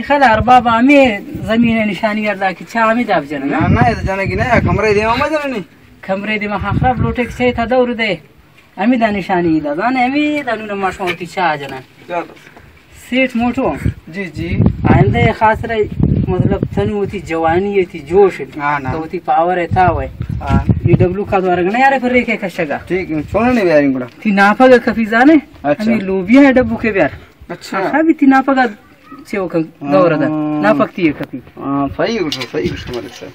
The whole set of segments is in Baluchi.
خلا ارباب ہمے زمین نشانی اردا کہ چا ہمے داب جنن۔ نہ، نہ، اے جنگی نہ، کمرے دیما مجننی۔ کمرے دیما ہاں خراب لوٹے کہ چے تا دور دے۔ ہمے دا نشانی دا۔ زانے ہمے دا نون ما شما وتی چا جنن۔ چلو۔ سیٹ موٹو۔ جی، جی۔ آئندہ خاطر مطلب تنو وتی جوانی ہے، تی جوش ہے۔ ہاں، نا۔ تو وتی پاور ہے، تا ہوئے۔ ہاں۔ یہ ڈبلو کا دوارگ نہ یارے پر ریکے کشگا۔ ٹھیک ہے، چھوڑنے بیاریں گڑا۔ تی ناپگ کپی زانے؟ اچھا۔ ہمیں لوبیا ہے ڈبو کے بیار۔ اچھا۔ ہاں، بھی تی ناپگ چے وہ کن دور دا۔ ہاں۔ ناپگ تی ہے کپی۔ ہاں، صحیح اٹھو، صحیح اٹھو ملک صاحب۔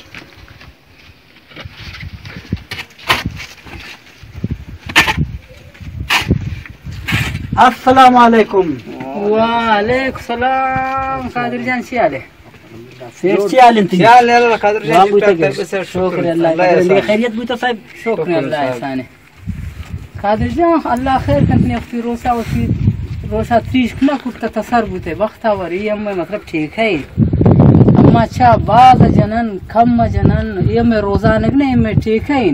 السلام علیکم۔ وعلیکم السلام۔ قادر جان، چی حال ہے؟ سیٹ، چی حال انت؟ چی حال ہے، قادر جان؟ جوان بوتگ۔ شکر اللہ۔ اللہ احسان۔ خیریت بوتا صاحب؟ شکر اللہ احسان۔ قادر جان، اللہ خیر کنت، نی وقتی روشا وتی روشا تریش نہ کرتا، تسر بوتے، بختاور، یہ ہم مطلب ٹھیک ہے۔ اما چا باز جنن، کم جنن، یہ میں روزانگ نہ، یہ میں ٹھیک ہے۔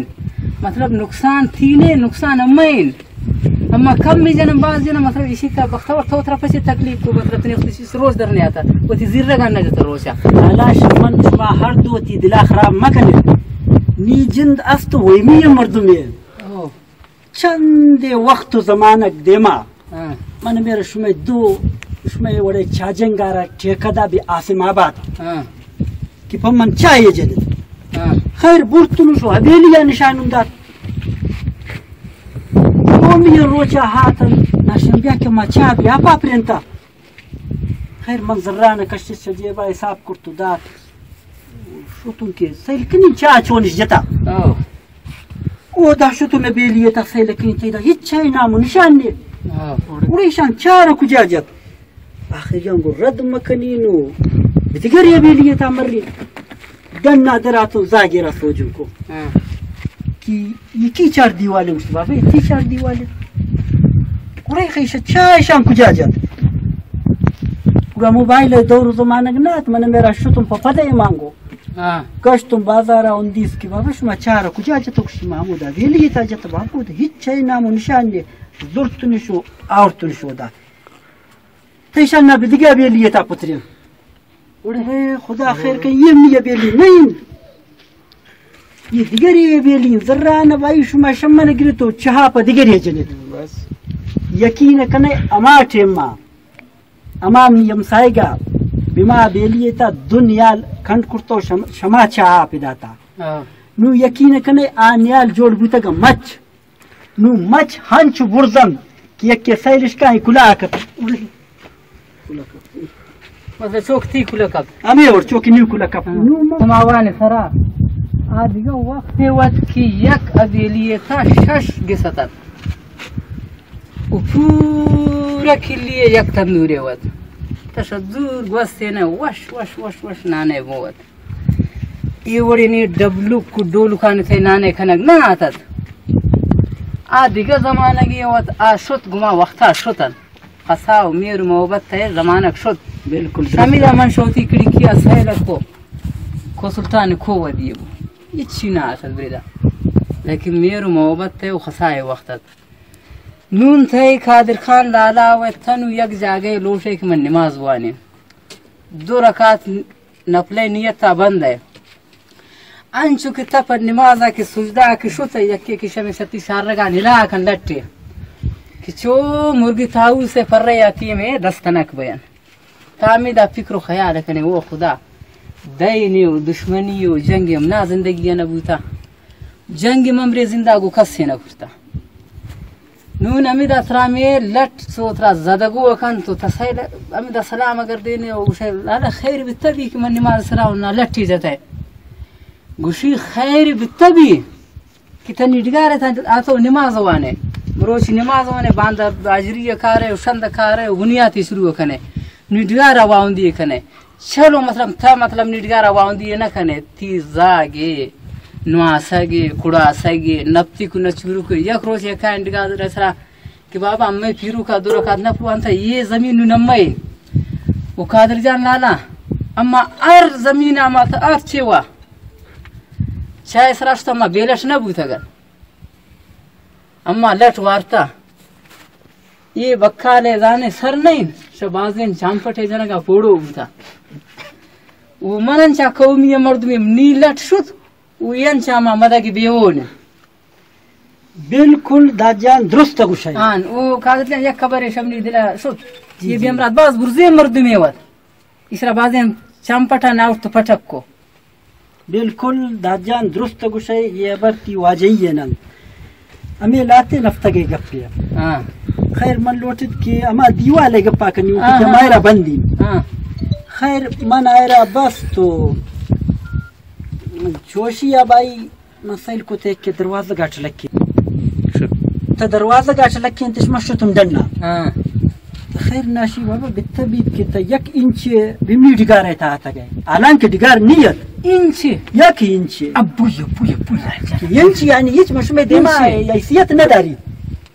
مطلب نقصان تینے، نقصان امین۔ اما کم می جنن، باز جنن، مطلب اسی کا بختاور تو ترا پچے تکلیف کو، مطلب تنے وقتی روز در نہیں آتا، وتی زیر رگان نہ جتا روشا۔ لالا شمن، شما ہر دو تی دلا خراب مکنے۔ نی جند است ویمی مردمی۔ او۔ چندے وقت و زمانگ دیما، ہاں۔ من میرا شمئے دو، شمئے وڑے چاجنگارا ٹھیکہ دا بی عاصم آباد، ہاں۔ کہ پہ من چاہے جنت۔ ہاں۔ خیر، برتنو شو حویلی یا نشانم دات۔ دومی روچا ہاتن نشان بیا کہ ما چاہ بیا پاپرینتا۔ خیر، من زران کشت چہ جیبا حساب کرت و دات۔ شتون کہ سیل کنی چاہ چونش جتا۔ او۔ او دا شتون بیلی تا سیل کنی، تیدا ہچ چاہی نام و نشان نے۔ او۔ گڑا ایشان چاہ را کجا جت؟ آخر جان گو رد مکنی نو۔ بدگر یہ بیلی تا مری۔ ڈنا دراتو زاگی را سوجن کو۔ ہاں۔ کہ یہ کی چار دیوالے؟ گوشت، بابا، یہ کی چار دیوالے؟ گڑا خیش چاہ ایشان کجا جت؟ گڑا موبائل دور زمانگ نہ ات، من میرا شتم پہ پدے مانگو۔ ہاں۔ گشتم بازارا اندیس کہ بابا شما چاہ را کجا جت؟ گوشی ما ہمودا بیلی تا جت بابا، ہچ چاہی نام و نشان نے، زرتنش و آورتنش و دا۔ تیشان نہ بدگہ بیلی تا پترین۔ گڑا ہے خدا خیر کن، یہ می بیلی نہیں۔ یہ دگری بیلی، زران بائی شما شمن گرتو چہا پہ دگری جنت۔ بس۔ یقین کنے اما ٹیما، اما می ہمسائگا، بما بیلی تا دنیا کنڈ کرتو شم-، شما چہا پہ داتا۔ ہاں۔ نو یقین کنے آ نیال جوڑ بوتگ مچ۔ نو مچ ہنچ برزن کہ یکے سیلش کائی کلا کپ۔ مطلب چوک تی کلا کپ۔ ہمیں اور چوک نیو کلا کپ۔ ہاں۔ نو ما- تماوان سرا۔ آ دیگه وقت وت کہ یک ابیلی تا شش گستت۔ و پورا کلی یک تندورے وت۔ تش دور گوستے نہ وش وش وش وش نانے بوت۔ اے وڑے نی ڈبلوک ڈولکانی تئی نانے کنگ نہ آتت۔ آ دگہ زمانگے وت آ شت، گما وقتا شتن۔ خسا و میر و محبت تئی زمانگ شت۔ بالکل، شمیدا من شوتی کڑکی ء سیل کو، کو سلطان کو ودی بو۔ ہچی نہ آتت بریدا۔ لیکن میر و محبت تئی و خسائے وقت ات۔ نون تئی قادر خان لالا و تنو یک جاگہ لوٹے کہ من نماز وانیں۔ دو رکعت نفلے نیت تا بند ہے۔ انچو کہ تپ نمازا کہ سجدہ کہ شت، یکے کہ شمے شتی شارگا نلا کن لٹے کہ چو مرگی تاؤس پرے یتیمے دستنک بین۔ تا ہمے دا فکر و خیال کنے، او خدا، دئینے و دشمنی و جنگ ہم نا زندگی نہ بوتا۔ جنگ من برے زندہ گو کسے نہ کرتا۔ نون ہمدا ترا مے لٹ سو ترا زدگو کن تو تسے ل-، ہمدا سلام اگر دینے و گوشے، لالا خیر بیتا بی کہ من نماز سرا و نا لٹی جتے۔ گوشی خیر بیتا بی کہ تنی ڈگار تا آتو نماز وانے۔ مروچی نماز وانے، باندا باجری کارے و شند کارے و بنیاتی شروع کنے۔ نی ڈگار واوندی کنے۔ چلو، مطلب، تا، مطلب، نی ڈگارا واوندی نہ کنے، تی زاگے، نواسگے، کڑاسگے، نپتی کو نچورو کو، یک روچ یکا انڈگا در سرا کہ بابا، امے پیرو کا دو رکعت نفل وانتا، یہ زمین نو نمے۔ و قادر جان لالا، اما ہر زمین اما تا ہر چے وا۔ چاہے سراشتا ما بیلش نہ بوتگن۔ اما لٹ وارتا۔ یہ بکالے زانے سر نہیں، بازیں چمپٹے جنگا پوڑو بوتا۔ او من انچا قومی مردمے نی لٹ شت، او انچا ما مدگی بیون۔ بالکل داد جان درست گوشئے۔ آن، او قادر جان یک خبرے شمنی دلا شت۔ جی، یہ جی۔ بیمرات باز برزے مردمے وت۔ اسرا بازیں چمپٹا ناورت پٹک کو۔ بالکل داد جان درست گوشئے، یہ ہبر تی واجہی ہے نن۔ ہمیں لاتے نفتگے گپے۔ ہاں۔ خیر من لوٹت کہ ہما دیوالے گپا کنی ہاں، کہ ہاں۔ مائرا بندی۔ ہاں۔ خیر من آئرا بس تو چوشی آ بائی من سیل کتے کہ دروازہ گاٹ لکے۔ تا دروازہ گاٹ لکے انتش ما شتم ڈنا۔ ہاں۔ تا خیر ناشی بابا بتا بیت کہ تا یک انچ بمی ڈگار ہے تا آتا گئے۔ حالانکہ ڈگار نیت۔ انچ؟ یک انچ۔ ابو، ابو، ابو۔ انچ یعنی ہیچ مشمے دیما انچ۔ حیثیت نداری۔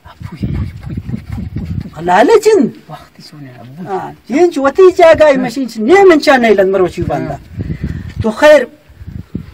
ابو، ابو، ابو۔ لالچن۔ وقت سونے ابو۔ ہاں، انچ وتی جاگہ مشین چ نیم انچا نیلن مروچی باندا۔ ہاں۔ تو خیر،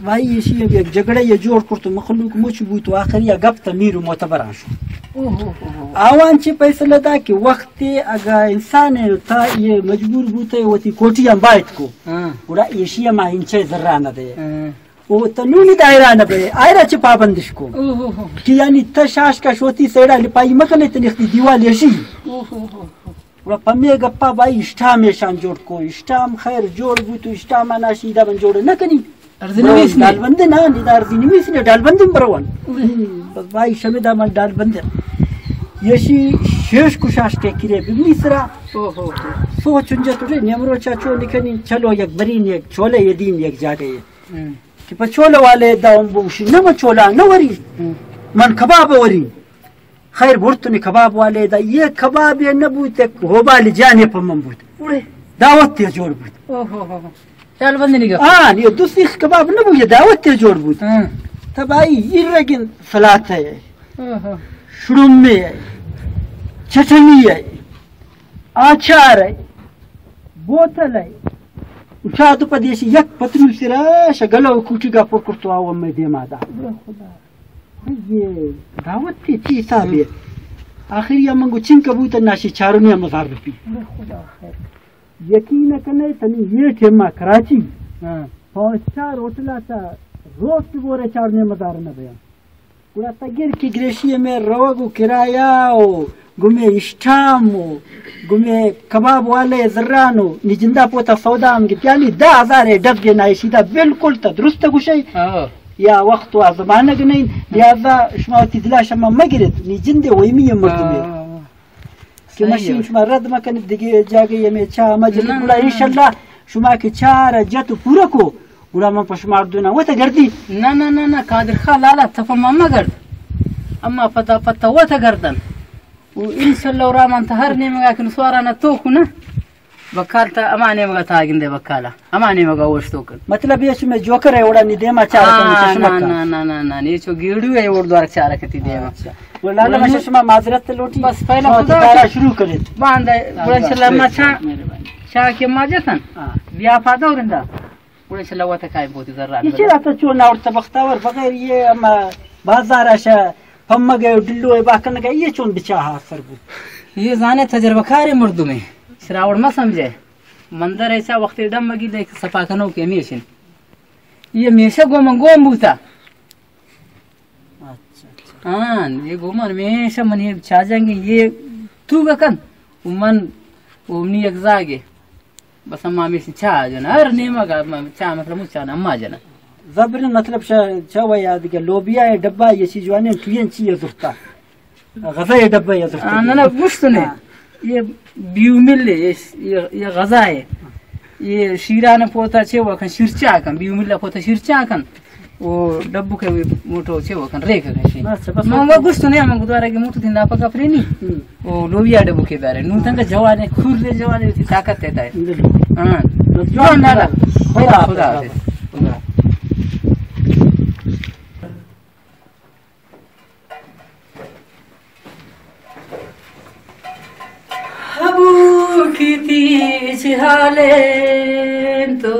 بھائی ایشی ء یک جھگڑہ ء جوڑ کرت و مخلوق مچ بوت و آخری ء گپ تا میر و معتبراں شو۔ اوہ، اوہ، اوہ۔ آوان چہ فیصلہ دا کہ وقت اگا انسان ء تا یہ مجبور بوت ء وتی کوٹی ہم بایت کو، ہاں۔ گڑا ایشی ء ما انچے ذرہ نہ دے۔ ہاں۔ او تا نونی دائرہ نہ بے، آئرہ چہ پابندش کو۔ اوہ، اوہ، اوہ۔ کہ یعنی تا شاش کا شوتی سیڑا لپائی مکنے تنختی دیوال ایشی۔ اوہ، اوہ، اوہ، اوہ۔ گڑا پمے گپا بائی اشٹام ایشان جوڑ کو، اشٹام خیر جوڑ بوت و اشٹام آ ناشی دا من جوڑ نہ کنی۔ ارزی نویس نے؟ ڈالبندے نا، نی دا ارزی نویس نے، ڈالبندے برون۔ اوہ۔ بس بائی شمے دا من ڈالبندے۔ یشی شیش کشاش ٹیکرے ببنی سرا۔ اوہ، اوہ، اوہ۔ سو چنجا تو نیمرو چا چو نکنی، چلو یک برین یک چولے یدین یک جاگے۔ ہم۔ کہ پہ چولہ والے دا ہم بوشی، نہ من چولہ نہ وری، ہم۔ من کباب وری۔ خیر برتنی کباب والے دا، یہ کباب یہ نہ بوت، یک ہوبال جانے پہ من بوت۔ اڑے۔ دعوت تے جوڑ بوت۔ اوہ، اوہ، اوہ۔ چال بندنی گپ۔ ہاں، یہ دو سیخ کباب نہ بوت، یہ دعوت تے جوڑ بوت۔ ہاں۔ تباہی، یہ رگن سلات ہے، اوہ۔ شڑمے ہے، چٹنی ہے، آچار ہے، بوتل ہے۔ چا تو پدیشی یک پتلو سرا شگلا و کوٹی گا پر کرتو آو میں دیما دا۔ اے خدا۔ یہ دعوت تی چی حساب ہے؟ آخری ہم منگو چنکا بوتا ناشی چارمی ہم ہزار روپی۔ اے خدا خیر۔ یقین کنے تنی یہ ٹیما کراچی۔ ہاں۔ پانچ چار ہوٹلا تا روز کی بورے چار نیم ہزار نہ بیا۔ گڑا تا گر کہ گریشی میں روگ و کرایہ و گمے اشٹام و گمے کباب والے زران و نی جندا پوتا سودا ہم گپیانی دہ ہزار ڈب گے نائشی دا بالکل تا درست گوشئی۔ ہاں۔ یا وقت و زمانگ نہیں، لہذا شما وتی دلا شما مگرت، نی جندے ویمی مردمے۔ ہاں۔ کہ صحیح مشین ہے۔ شما رد مکنید دگہ جاگہ ہمے چا مجلس نہ، گڑا نہ، نہ۔ انشاءاللہ شما کہ چار جت و پورا کو، گڑا من پہ شما اردو نہ وت گردی۔ نہ، نہ، نہ، نہ، قادر خان لالا تپہ ما مگرد۔ اما پتا پتا وت گردن۔ و انشاءاللہ رحمان تا ہر نیمگا کہ نسوارا نہ تو کنا۔ بکال تا اما نیمگا تا گندے بکالا۔ اما نیمگا اوشتو کن۔ مطلب یہ شما جوکر ہے اوڑا نی دیما چارہ ہاں، کن چشمہ نہ، کا۔ نہ، نہ، نہ، نہ، یہ چو گیڑو ہے اوڑ دوار چارہ کتی دیما۔ اچھا۔ وہ لالا ماشا شما معذرت لوٹی۔ بس پہلا شما خدا تکارا شروع کرے۔ باندے، ہاں، گڑا انشاءاللہ ما چا، مہربانی۔ چا کہ ما جتن۔ ہاں۔ بیا پادا ورندا۔ گڑا انشاءاللہ وت کائیں بوتی زران اسی بلا۔ رات چون اور بختاور بغیر یہ اما بازار آشا پمگ ہے ڈلو ہے باکنگ ہے یہ چون بچا ہا سر بو۔ یہ زانے تجربہ کار مردم ہے۔ سراوڑ ما سمجھے۔ مندر ایسا وقت ڈم مگی دے صفا کنو کہ ہمیشن۔ یہ ہمیشہ گو من گوم بوتا۔ اچھا، اچھا۔ ہاں، یہ گو من ہمیشہ من یہ چا جنگی یہ تو گکن۔ من اومنی یک زاگے۔ بس اما ہمیشن چا جنا۔ ہر نیمگا چا مطلب مو چا نہ اما جنا۔ زبر مطلب چا، چا و یاد کہ لوبیا ہے ڈبا یہ چیز وانے ٹوین چی ہے زرتا۔ غذا ء ڈبہ یا زرتگ۔ آ، نہ، نہ، گوشت نے۔ ہاں۔ یہ بیو مل ہے، یہ، یہ، یہ غذا ہے۔ یہ شیران پوتا چے وکن، شیرچا کن، بیو مل پوتا شیرچا کن۔ او ڈبو کے موٹو چے وکن، ریک کن شی۔ بس، بس۔ من وہ گوشت نے، من گدوارا کے موٹو دین دا پکا پرینی۔ ہم۔ او لوبیا ڈبو کے دارے۔ نو تنگ جوانے، کھر جوانے، طاقت ہے۔ بالکل۔ ہاں۔ بس، جوان لالا۔ خدا خدا حافظ۔ حافظ۔ خدا۔ ہبو کی تی چہ حالیں، تو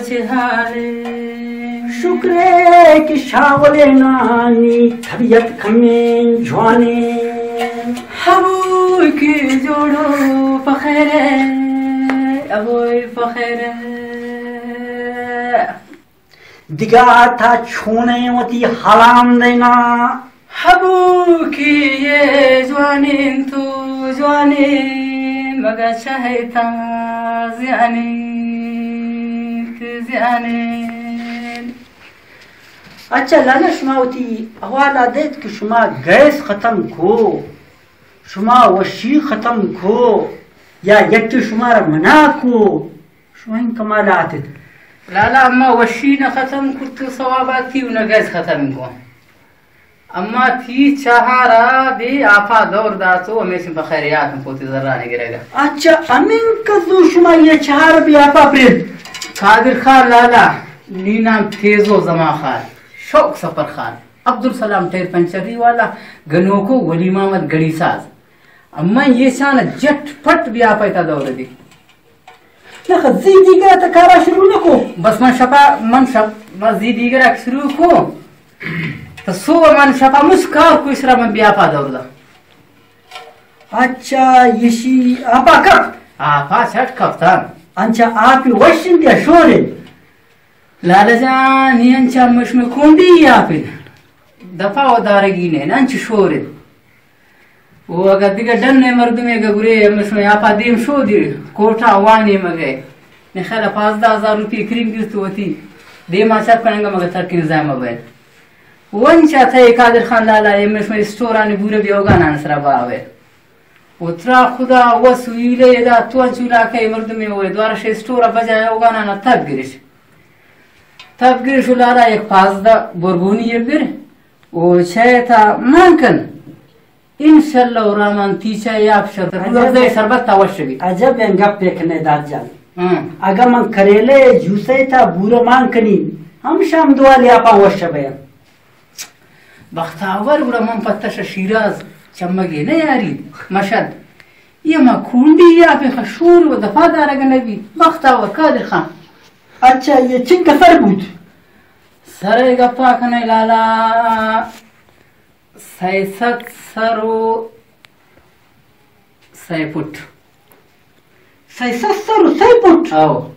چہ حالیں۔ شکرے کہ شاولے نانی طبیعت کمیں جوانیں۔ ہبو کی جوڑو پخیرے۔ ہوئے فخر۔ دگہ تا چونیں وتی حالان دینا۔ ہبو کہ یہ جوانین تو جوانین، مگہ چہتا زیانین، زیانین۔ اچھا لالا، شما وتی حوالہ دیت کہ شما گیس ختم کو، شما وشی ختم کو، یا یکی شما را منع کو، شما این کمال آتت۔ لالا، اما وشی نہ ختم کت تو ثواباتی و نہ گیس ختم کو۔ اما تی چہارا بے آپا دور داتو، ہمیشن پہ خیریات ہم پوتی زرانے گرگا۔ اچھا، امین کدو شما یہ چہار بے آپا پرید؟ قادر خان لالا، نی نام تیزو زمان خان، شوق سفر خان، عبدالسلام ٹائر پنچری والا، گنوکو ولی محمد گڑی ساز۔ اما یہ چان جٹ پٹ بے آپا تا دور دی۔ نخ، زی دیگر تا کارا شروع نکو۔ بس من شپا، من شپ، من زی دیگر شروع کو۔ تو صبح من شپا مس کار کو، اسرا من بے آپا دور دا۔ اچھا، یشی آپا کپ؟ آپا چٹ کپتان۔ انچا آپی وشن بیا شورن۔ لالا جان، نی انچا مشم کونڈی آپن۔ دفا و دارگی نے، انچ شورن۔ و اگہ دگہ ڈن ء مردمے گہ گرے، ہمے شمئے آپا دیم شودی کوٹا وانی مگئے۔ نی خیال پانزدہ ہزار روپی کریم گیرت وتی دیما چپ کننگا مگہ ترکین زائم بئے۔ ونچا تھے قادر خان لالا، ہمے شمئے اسٹورانی بورے بی اوگانان سرا باوے۔ و ترا خدا و سویلے ادا تو انچو علاقہ مردمے ہوئے، دوارا شے اسٹورا بجائے اوگانانا تب گرش۔ تب گرش و لالا یک پانزدہ برگونی یک گر۔ و چے تا مان کن۔ انشاءاللہ الرحمن تیچہ یا شر عجب۔ روزہ شربت تا وش بی۔ عجب این گپ کنے داد جان۔ ہاں۔ اگہ من کریلے جوسے تا بورا مان کنی، ہم شام دعا لیا پا وش بیا۔ بختاور گڑا من پتش شیراز چمگے نہ یاری مشد۔ یہ ما کونڈی یا پہ خشور و دفاع دارگ نبی۔ بختاور قادر خان۔ اچھا، یہ چنکہ سر بوت؟ سر گپا کنے لالا۔ سئے سد سر و سئے پٹ۔ سئے سد سر و سئے پٹ؟ آؤ۔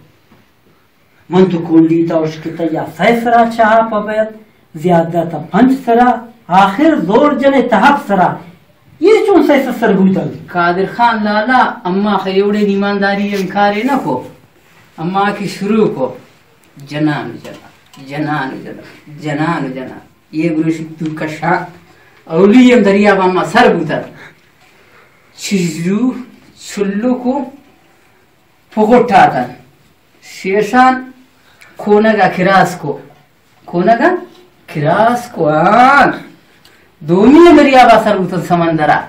من تو کونڈی تا اشکتا یا سئے سرا چاہا پہ بیت، زیادہ تا پنچ سرا، آخر زور جنے تا ہفت سرا۔ یہ چون سئے سد سر بوتگ؟ قادر خان لالا، اما خیوڑے ایمانداری انکارے نہ کو۔ اما کی شروع کو۔ جنان جنان، جنان جنان، جنان جنان۔ یہ گروشی تو کشا اولی ہم دریا با ما سر بوتر۔ چیزو چلو کو پگوٹاتن۔ شیشان کونگا کراس کو۔ کونگا کراس کو آن۔ دومی دریا با سر بوتن سمندرا۔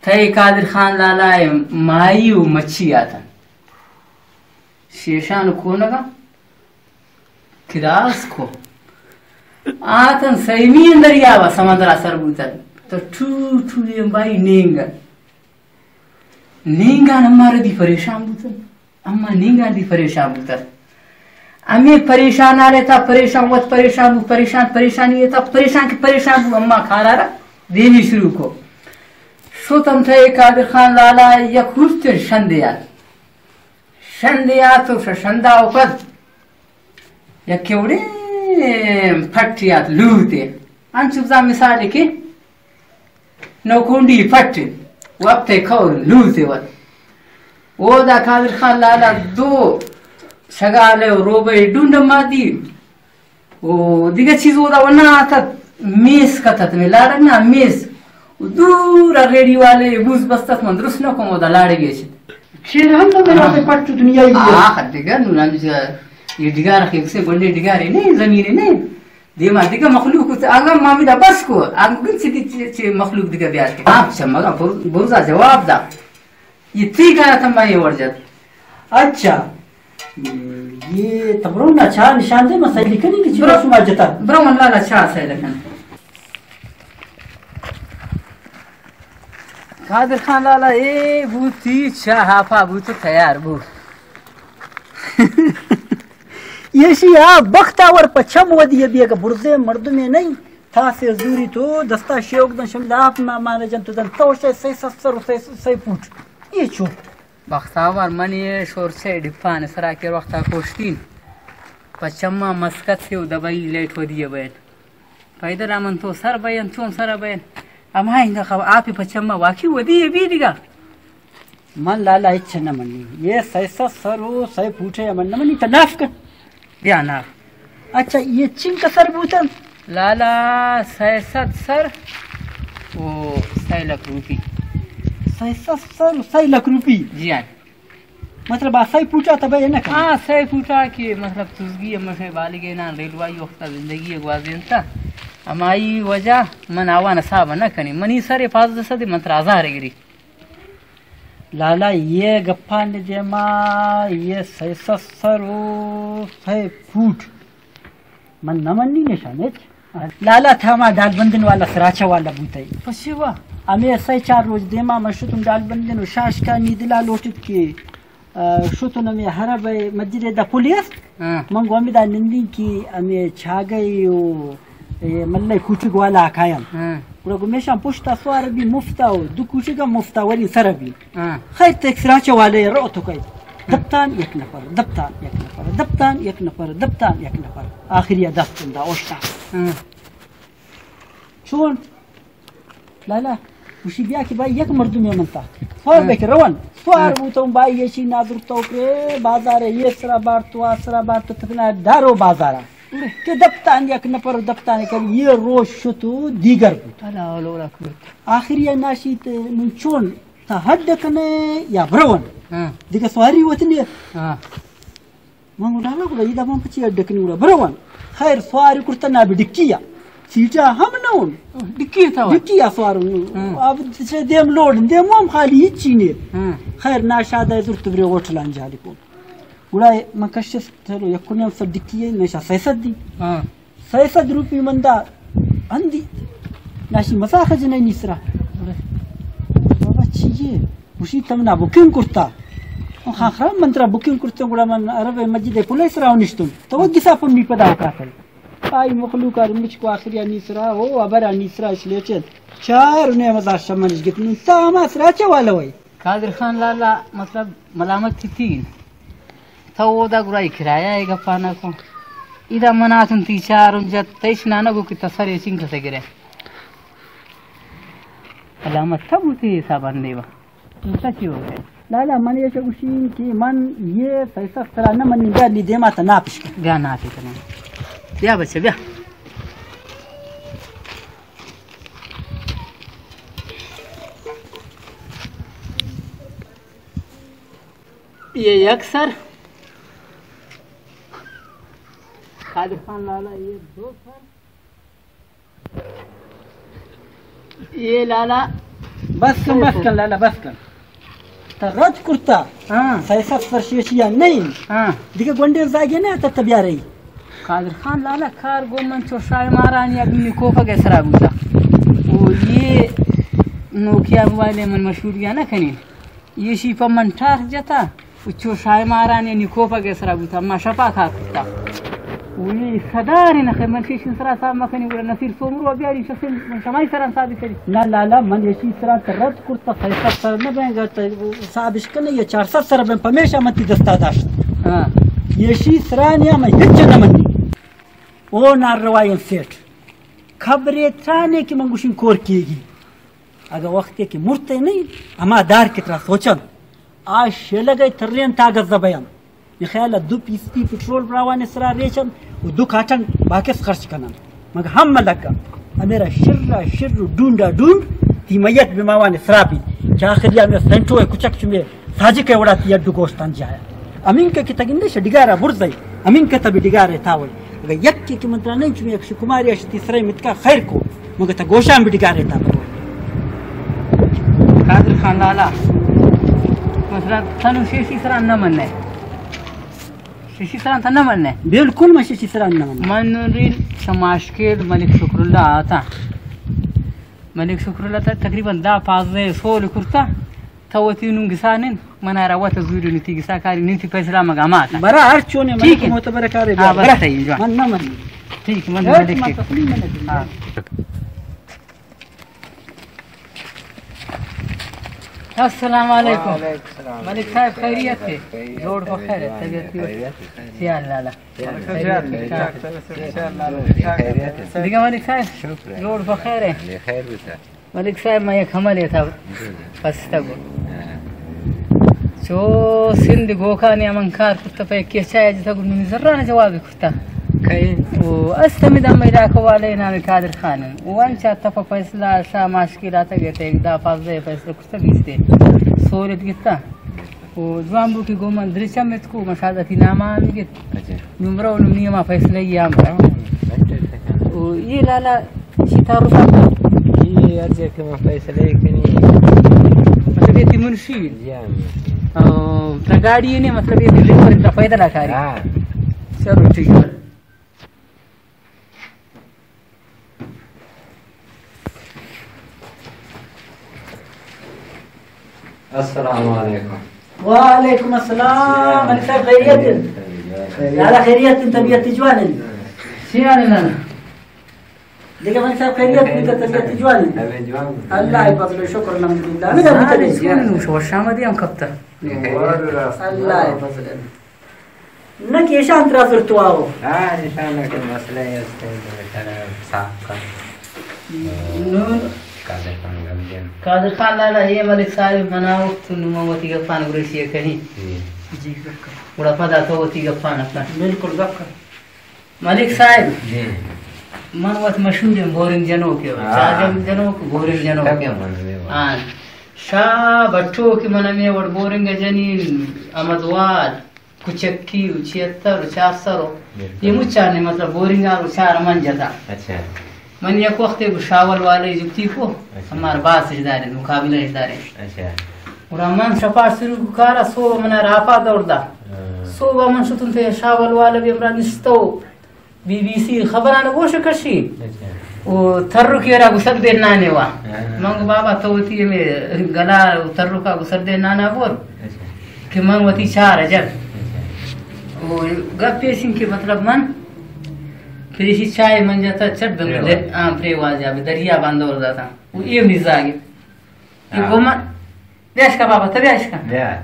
تئی قادر خان لالا مائی و مچھی آتن۔ شیشان و کونگا کراس کو۔ آتن سیمی دریا و سمندرا سر بوتن۔ تو ٹو ٹو ایم بائی نینگ۔ نینگان اما ردی پریشان بوتن۔ اما نینگان دی پریشان بوتن۔ امی پریشان آلے تا پریشان وت پریشان بو، پریشان پریشانی تا پریشان کہ پریشان بو، اما کارا را دیمی شروع کو۔ شتن تھے قادر خان لالا یک روچ شندے آت۔ شندے آت و ش-، شندا و پد یک وڑیں پٹے آت لوتے۔ انچو بزاں مثال کہ نوکونڈی پٹ وپتے کور لوتے وت۔ اودا قادر خان لالا دو شگالے و روبے ڈونڈ ما دی۔ و دگہ چیز اودا ونا آتت، میس کتت، میں لاڑک نا میس۔ و دور ریڈی والے بوز بستت، من درست نہ کم اودا لاڑے گیشت۔ چیر ہم تو میرا ہاں۔ پٹ دنیا ہی ہے۔ آخ، دگہ نون ہم یہ ڈگار خیل سے بڑے ڈگارے نہیں، زمین نہیں۔ دیما دگہ مخلوق ات، آگا ما میدا بس کو، آگا گن چی، چی، چی مخلوق دگہ بیار کے۔ آپ چمگا بر-، برزا جواب دا۔ یہ تی کارا تم یہ ورجت۔ اچھا۔ یہ تبرو نا چا نشان دے، ما سیلی کنی کہ چی برو۔ شما جتا۔ برو من لالا چا سیل کن۔ قادر خان لالا اے بوتی چا ہاپا بوت تیار بو۔ ایشی آ بختاور پہ چم ودی بیگ برزے مردمے نہیں۔ تھا سے زوری تو دستا شیوک دن شم لاپ ما مان جن تو دن تو شے سئے سد سر و سئے، سئے پوٹ۔ یہ چو۔ بختاور منی شور سے ڈپان سرا کہ وقتا کوشتین۔ پہ چما مسکت سے و دبئی لیٹ ودی بین۔ پیدل من تو سر بین، چون سر بین؟ اما اینگا خب آپ پہ چما واقعی ودی بی دیگا۔ من لالا ہچ نہ منی۔ یہ سئے سد سر و سئے پوٹے من نہ منی، تو ناف کن۔ بیا ناف۔ اچھا، یہ چنکا سر بوتن؟ لالا، سئے سد سر و سئے لکھ روپی۔ سئے سد سر و سئے لکھ روپی؟ جی ہاں۔ مطلب، آ سئے پوٹا تبا یہ نہ کن؟ ہاں، سئے پوٹا کہ مطلب تزگی ہم سے بالگے نا، ریلوائی وقتا زندگی گوازینتا۔ ہمائی وجہ من آوان حساب نہ کنی۔ منی سر پانزدہ سد، من ترا ہزار گری۔ لالا، یہ گپانی دیما، یہ سئے سد سر و سئے پوٹ من نہ منی نشان ہچ۔ لالا، تھا ما ڈال بندن والا سراچہ والا بوتئی۔ پشیوا؟ ہمیں سئے چار روچ دیما من شتم ڈال بندن و شاشکانی دلا لوٹت کہ، آ، شتن ہمیں حرب مسجد دا پولیس۔ ہاں۔ من گو ہمیں دا نندین کہ ہمیں چھاگئی و اے ملئی کوٹی گوالا کایم۔ ہاں۔ گڑا گمیشاں پشتا سوار بی مفتا و دو کوٹی گا مفتا وری سر بی۔ ہاں۔ خیر، تک سراچہ والے رو تو کئی۔ ہاں۔ دپتان یک نفر، دپتان یک نفر، دپتان یک نفر، دپتان یک نفر۔ آخری دست دا اوشتا۔ ہاں۔ چون؟ لالا، گوشی بیا کہ بھائی یک مردمے من تا۔ سوار ہاں۔ بے کہ روان۔ سوار ہاں۔ بوتوں بھائی، یہ چی نادر تو کہ بازار یہ سرا بار تو آ سرا بار تو تکنا دارو بازارا۔ کہ دپتان یک نفر دپتان کر، یہ روش شتو دیگر بوت۔ لا حول ولا قوت۔ آخری ناشیت من چون تا ہڈ کنے یا برون۔ ہاں۔ دیگه سواری وتنی۔ ہاں۔ من گو لالا گڑا ادا من پچی ہڈ کنی گڑا برون۔ خیر سواری کرتا نا بی ڈکیا۔ سیٹا ہم نون۔ ڈکی تا؟ ڈکیا سوار۔ ہاں۔ اب سے دیم لوڈ، دیم ہم خالی ہچی نے۔ ہاں۔ خیر ناشاد ہے زرت بری ہوٹل انجالی کو۔ گڑا من کشت، چلو، یک کنی ہم سر ڈکی ہے، نشا سئے سد دی۔ ہاں۔ سئے سد روپی من دا ہندی۔ ناشی مزاق جنئی نی سرا۔ بابا چی یہ؟ گوشی تمنا بکنگ کرتا۔ خان خراب من ترا بکنگ کرتا، گڑا من عرب مسجد پولیس را نشتم۔ تو وہ گسا پم نی پدا کاتل۔ آئی مخلوق آر مچ کو آخری نی سرا، او ابرا نی سرا اس لیچن۔ چار نے مزار شمنش گتنی۔ تا ہما سرا چوالا وئی۔ قادر خان لالا، مطلب، ملامت تھی تین۔ تو اودا گڑا اے کرایہ ءِ گپا نہ کن۔ ادا من آتن تی چارم جت، تیش نانا گو کہ تسر اے چنگ کسے گرے۔ ملامت تھا بوتی حساب اندے با۔ انسا چی ہو گئے؟ لالا، من ایشا گوشین کہ من یہ پیسہ سرا نہ منی، بیا نی دیما تا ناپش کن۔ بیا ناپی کنن۔ بیا بچہ، بیا۔ یہ یک سر۔ قادر خان لالا، یہ دو سر۔ یہ لالا۔ بس کن، بس کن لالا، بس کن۔ تا رد کرتا۔ ہاں۔ سئے سد سر شیشی یا نہیں۔ ہاں۔ دیگه گونڈے زاگے نہ تا تبیارئی۔ قادر خان لالا، کار گو من چو شاہ مارانی ابھی نکوفا گے سرا بوتا۔ او یہ نوکیا موبائل من مشہور یا نہ کنی۔ ایشی پہ من ٹارچ جتا، و چو شاہ ماران یعنی کوپگ ءِ سرا بوتا، ما شپا کار کتا۔ وی صدارے نہ خیر، من شیشن سرا حساب مکنی، گڑا نصیر سومرو بیاری شسن، من شمائی سرا حساب کری۔ نہ لالا، من ایشی سرا تہ رد کرتا، سئے سد سر نہ بین گا، تہ حساب اش کنے، یہ چار سد سر بین، پمیشا من تی دستا داشت۔ ہاں۔ ایشی سرا نیا من ہچ نہ منی۔ او ناروائیں سیٹ۔ خبرے ترانے کہ من گوشن کور کیگی۔ اگہ وختے کہ مرتے نہیں، ہما دار کہ ترا سوچن، آ شیلگ ءِ ترین تاگت زبیان۔ یہ خیال دو پیستی پٹرول براوان سرا ریچن و دو کاٹن باکس خرچ کنن۔ مگر ہم ملکا، ہمیرا شر شر و ڈونڈا ڈونڈ، تی میت بماوان سرا بی۔ چہ آخری ہمیں سینٹو کچک چمے ساجک ءِ وڑا تی اڈ گوشتان جایا۔ امین کہ کتگ اندش ڈگارا برزئی، امین کہ تبی ڈگارے تاوئی۔ اگر یک کہ من ترا نہیں چمی یک شکماری اشتی سرے متکا خیر کو، مگر تا گوشان بھی ڈگارے تا برو۔ قادر خان لالا، مثلا تنو شیشی سرا نہ مننے۔ شیشی سرا تا نہ مننے۔ بالکل من شیشی سرا نہ مننے۔ من نون ریل شماشکیل ملک شکر اللہ آتا۔ ملک شکر اللہ تا تقریباً دہ پانزدہ سول کرتا۔ تو وتی نون گسا نند، من ءَ را وت زوری نتی گسا کاری نتی فیصلہ مگا مات۔ برا ہر چونے ٹھیک ہے۔ ملک معتبر کارے ہاں، برا۔ برا۔ صحیح جو۔ من نہ منی۔ ٹھیک، من ہر ملک ما ٹھیک۔ تسلیم نہ دیں۔ ہاں۔ السلام علیکم۔ وعلیکم السلام۔ ملک صاحب خیریت ہے؟ خیریت۔ جوڑ بخیر ہے، طبیعت بھی خیریت ہے۔ خیال لالا۔ خیریت ہے۔ دیگه ملک صاحب؟ شکر ہے۔ جوڑ بخیر ہے؟ خیر بتا۔ ملک صاحب، من یک عملے تھا پستگو۔ ہاں۔ چو سندھ گوکانی من کار کتا پہ کیچا جتا گو نمی زران جواب کتا۔ کئی؟ او است ہمیں دم علاقہ والے نام قادر خان۔ او انچا تپا فیصلہ شاہ ماشکیلات گئے تے دا پازدہ فیصلہ کتا بیستے۔ سورت گتا۔ او جوان بو کہ گو من درچم ات کو، من شاید اتی نام آن گت۔ اچھا۔ نمرہ و نمی ما فیصلہ ہی آم۔ ہاں، اچھا، اچھا۔ او یہ لالا شی تعارف آپ؟ یہ عرض ہے کہ من فیصلہ ہی کنی۔ مطلب یہ تی منشی؟ جی ہاں۔ او، تا گاڑی نے مطلب یہ ڈرائیور تا پیدل آ کاری؟ ہاں۔ چلو ٹھیک ہے۔ السلام علیکم۔ وعلیکم السلام۔ ملک صاحب خیریت؟ لالا خیریت، طبیعت جوان ہے؟ سیان لالا۔ دیکھا ملک صاحب خیریت، طبیعت جوان ہے؟ اللہ فضل و شکر الحمدللہ۔ ہمیں شو شام دی ہم کپتا۔ اللہ فضل۔ نہ کہ ایشان ترا زرتو آو۔ ہاں، ایشان کہ مسئلہ است، ترا صاف کن۔ نو۔ قادر خان گم جن۔ قادر خان لالا، یہ ملک صاحب منا وقت نو من وتی گپان گریشی کہیں۔ جی۔ جی، گپ کن۔ گڑا پدا تو وتی گپان کن۔ بالکل، گپ کن۔ ملک صاحب۔ جی۔ من وت مشہور ہیں بورنگ جنوک۔ ہاں۔ چاجم جنوک، بورنگ جنوک۔ ہاں۔ شاہ بٹو کہ من ہمیں وڑ بورنگ جنین، احمد وال۔ کچکی و چیتر و چار سر و بالکل۔ یہ مچانے مطلب بورنگا و چار من جتا۔ اچھا۔ من یک وقتے گو شاول والے جتی کو، اچھا۔ ہمار باس اش دارے، مقابلہ اش دارے۔ اچھا۔ گڑا من شپا شروع کو کارا، صوبہ منا راپا دور دا۔ ہاں۔ صوبہ من شتن تے شاول والے بھی ہمرا نشتو۔ بی بی سی خبران گوش کشی۔ اچھا۔ او ترکی را گسر دے نانے وا۔ ہاں۔ من گو بابا تو وتی ہمیں گلا و ترکا گسر دے نانا بور۔ اچھا۔ کہ من وتی چار جگ۔ اچھا۔ او گپ پیشن کہ مطلب من پریشی چائے من جاتا چٹ بن پریواز۔ در-، ہاں، پریواز یا دریا باندور داتا۔ او اے مزاگے۔ کہ ہاں۔ گو من بیاش کا بابا، تو بیاش کا۔ بیا۔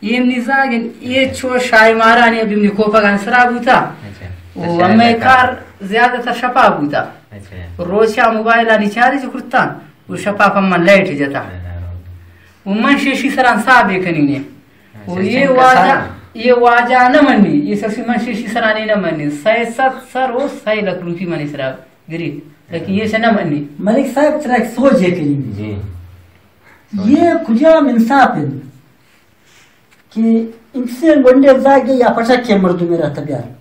ایم نی زاگن، اے چو شاہ مارانی ابھی منی کوپگان سرا بوتا۔ اچھا۔ او تو شاہ ہمیں کا کار زیادہ تر شپا بوتا۔ اچھا۔ روچا موبائل آنی چارج کرتا، او شپا پہ من لائٹ جتا۔ ہاں۔ او من شیشی سران صاحب کنی نے۔ اچھا، او یہ چنکا واجہ، سارا؟ یہ واجہ نہ منی، یہ سسی من شیشی سرانی نہ منی۔ سئے ست سر او سئے لکھ روپی منی سرا گری، لیکن یہ سے نہ منی۔ ملک صاحب ترا ایک سوچ ہے کنی۔ جی۔ یہ کجام انصاف انت کہ انسیں گونڈیں زاگے یا پٹکیں مردمے را تہ بیار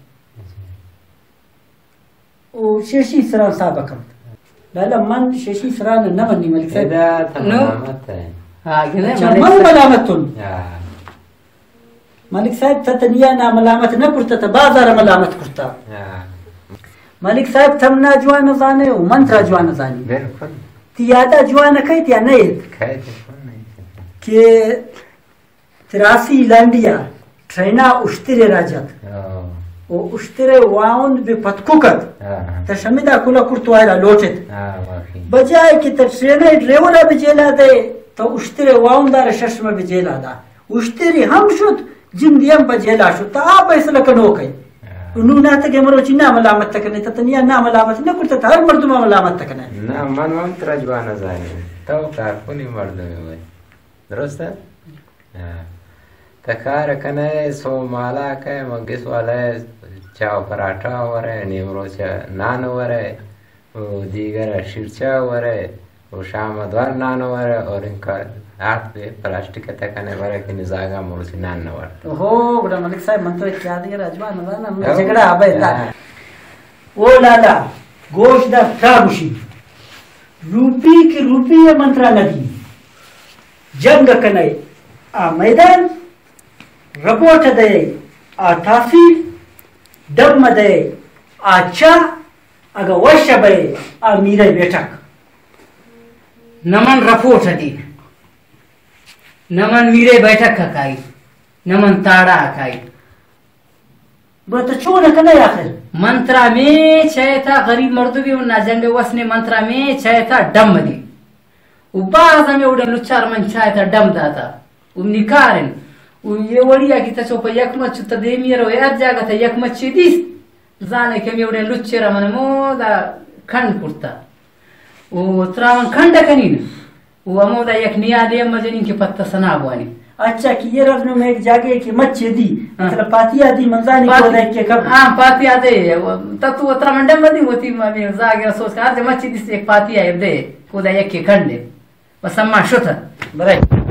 و شیشی سران صاحب کنت؟ لالا من شیشی سران نہ منی ملک صاحب۔ ادا تہ نو۔ ملامت ہے۔ ہاں، گنے اچھا، ملک من صاحب۔ ملامت ہوں۔ ہاں۔ ملک صاحب، تہ تنیا نا ملامت نہ کرتا، تہ بازار ملامت کرتا۔ ہاں۔ ملک صاحب، تم نا جوان زانے و من ترا جوان زانی۔ بالکل۔ تی یادا جوان کئیت یا نئیت؟ کئیت، کون نئیت؟ کہ تراسی لانڈیا ٹرینا اشترے را جت۔ ہاں۔ و اشترے واوند بہ پتکو کت۔ ہاں۔ تہ شمیدا کلا کرت و آئرا لوٹت۔ ہاں، واقعی۔ بجائے کہ تہ ٹرینا ڈرائیورا بہ جیلا دے، تہ اشترے واوندا را شش ماہ بہ جیلا دا۔ اشتری ہم شت، جندی ہم پہ جیلا شت، تہ آ فیصلہ کنوک ئے۔ ہاں۔ نوں نہ تہ کہ مروچی نا ملامت تہ کنے، تہ تنیا نا ملامت نہ کرتا، تہ ہر مردم ملامت تہ کنے۔ نہ، من ہم ترا جوان زانی۔ تو کارکنی مردمے بئے۔ درست ہے؟ ہاں۔ تہ کار کنے، سو مالا کئے، مگس والے چاہ و پراٹھا ورے، نیم روچ نان ورے۔ و دیگر شیرچا ورے و شام دوار نان ورے اور انکا آت بے پلاسٹک تہ کنے ورے کہ نزاگا مروچی نان نہ ورت۔ ہو، گڑا ملک صاحب، من تو کیا دیگر اجوا نہ زاناں، من ہو۔ جھگڑا ابے دا۔ ہاں۔ او لالا، گوش دار ترا گوشی۔ روپی کی روپی من ترا نہ دی۔ جنگ کنے آ میدان، رپورٹ دے آ تحصیل، ڈم دے آ چاہ، اگہ وش بئے آ میرئے بیٹک۔ نہ من رپورٹ دی، نہ من میرئے بیٹک کائی، نہ من تاڑا کائی۔ بس تو چون کنئے آخر؟ من ترا میں چئے تھا غریب مردمی و نہ جنگ وس نے، من ترا میں چئے تھا ڈم دی۔ و باز ہمے وڑیں لچار من چاہتا ڈم داتا۔ و نکارن۔ و یہ وڑیا کہ تچو پہ یک مچ تا دیمی رو ہر جاگہ تا یک مچی دیست۔ زانے کہ ہمے وڑیں لچے را من مودا کنڈ کرتا۔ و ترا من کنڈ کنین۔ و ہمودا یک نیادے ہم مجنین کہ پتہ سنا بوانی۔ اچھا، کہ یہ رب نو میں ایک جاگے کہ مچے دی، ہاں۔ مطلب پاتیا دی منزانی پاتی-، کو دا کہ کب۔ ہاں، پاتیا دے، و تتو اترا من ڈم دی، وتی ما میں زاگے سوچ کر، مچے دی سے ایک پاتیا ہے دے، کو دا یک کے کنڈے۔ بس اما شتا۔ برے۔